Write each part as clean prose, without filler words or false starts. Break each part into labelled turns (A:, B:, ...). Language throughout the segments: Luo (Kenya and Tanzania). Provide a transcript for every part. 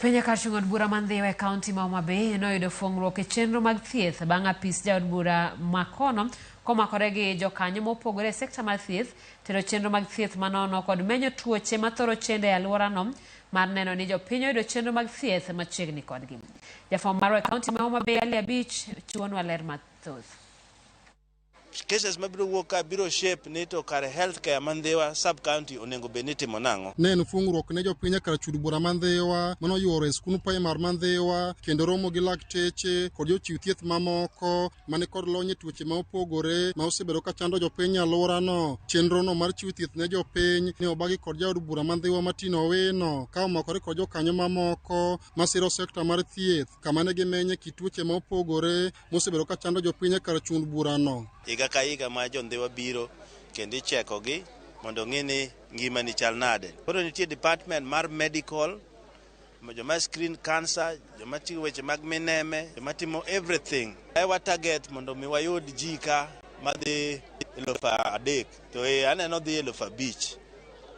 A: Piny kar chung' od bura ma Ndhiwa e kaunti ma Homa Bay noyudo fuong'ruok e chenro mag thieth bang' apis jaod bura makono komakore gi jokanyo mopogore e sekta mar thieth tero chenro mag thieth manono kod menyo tuoche mathoro chendo e alworano mar neno ni jopiny oyudo chenro mag thieth machiegni kodgi. Jafwambo marwa e kaunti ma Homa Bay Ali Abich chiwonwa ler mathoth.
B: Cases mabiro wuok ka biro shape ni to kare healthcare ma Ndhiwa sub county onego bed ni timo nang'o.
C: Ne en fuong'ruok ne jopiny e kar chud bura ma Ndhiwa mane oyuoro e skund primar ma Ndhiwa kendo romo gi lakteche kod jochiw thieth mamoko mani kod lony e tuoche ma opogore ma osebedo ka chando jopiny e alworano. Chenrono mar chiwo thieth ne jopiny ne obagi kod jaod bura ma Ndhiwa Martin Owino ka omakore kod jokanyo mamoko masiro sekta mar thieth kama ne gimenye kit tuoche ma opogore mosebedo ka chando jopiny e kar chund burano.
B: Higa ka higa ma jo Ndhiwa biro kendo ichekogi mondo ong'i ni ngimani chal nade. Koro nitie department mar medical, joma screen cancer, joma tiyo weche mag mineme, joma timo everything. E wa target mondo mi wayud ji ka madhi 3000 to e aneno dhi 5000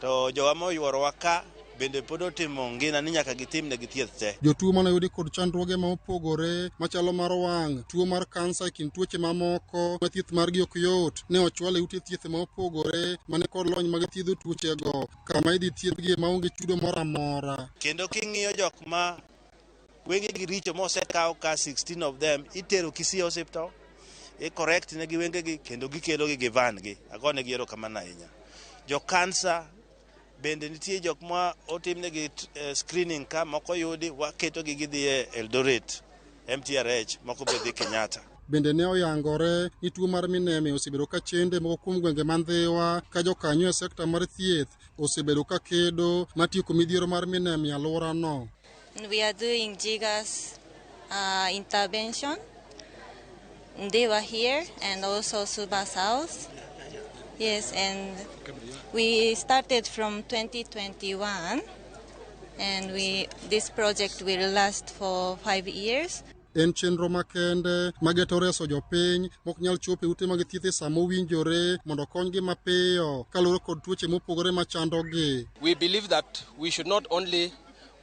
B: to jowa moyuorowa ka bende pod otimo ngina ni nyaka gitim negi thieth te.
C: Jotuo mane oyudi kod chandruoge ma opogore machalo mar wang', tuo mar kansa e kind tuoche mamoko ma thieth margi ok yot ne ochwal e ute thieth ma opogore mane kod lony mag thiedho tuochego kama idhi thiedhgie maonge chudo moro amora.
B: Kendo king'iyo jok ma wengegi richo mosekaw ka 16 of them itero Kisii Hospital, i correct negi wengegi kendo gikelogi gi van gi. Agonegi erokamano ahinya. Jo kansa bende nitie jok ma otimnegi screening ka moko yudi waketogi gidhi e Eldoret MTRH moko be dhi Kenyatta.
C: Bende ne oyangore ni tuo mar mineme osebedo ka chende moko kuom gwenge ma Ndhiwa ka jokanyo e sekta mar thieth osebedo ka kedo matieko midhiero mar mineme e alworano.
D: We are doing GIGAS intervention. They were here and also Suba South. Yes, and we started from 2021 and this project will last for 5 years.
C: En chenro makende mageto reso jopiny mok nyal chopo e ute mag thieth e sa mowinjore mondo okonygi mapiyo kaluwore kod tuoche mopogore machandogi.
E: We believe that we should not only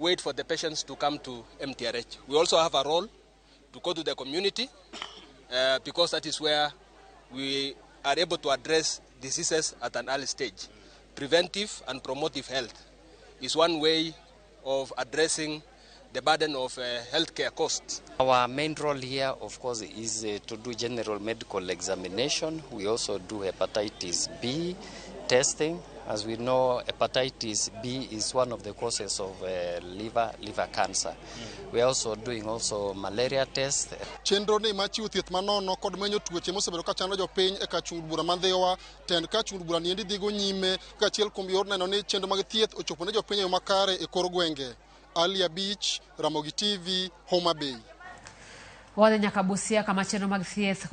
E: wait for the patients to come to MTRH. We also have a role to go to the community because that is where we are able to address diseases at an early stage. Preventive and promotive health is one way of addressing the burden of healthcare costs.
F: Our main role here, of course, is to do general medical examination. We also do hepatitis B testing. As we know, hepatitis B is one of the causes of liver cancer. We are also doing also malaria test.
C: Chenro ni mar chiwo thieth manono kod menyo tuoche mosebedo ka chando jopiny e kar chung' bura ma Ndhiwa, tend kar chung' bura niendi dhigo nyime kaka achiel kuom yor neno ni chenro mag thieth ochopo ne jopiny e yo makare e kor gwenge. Ali Abich, Ramogi TV, Homa Bay.
A: Wadhi nyaka Busia kama chenro mag thieth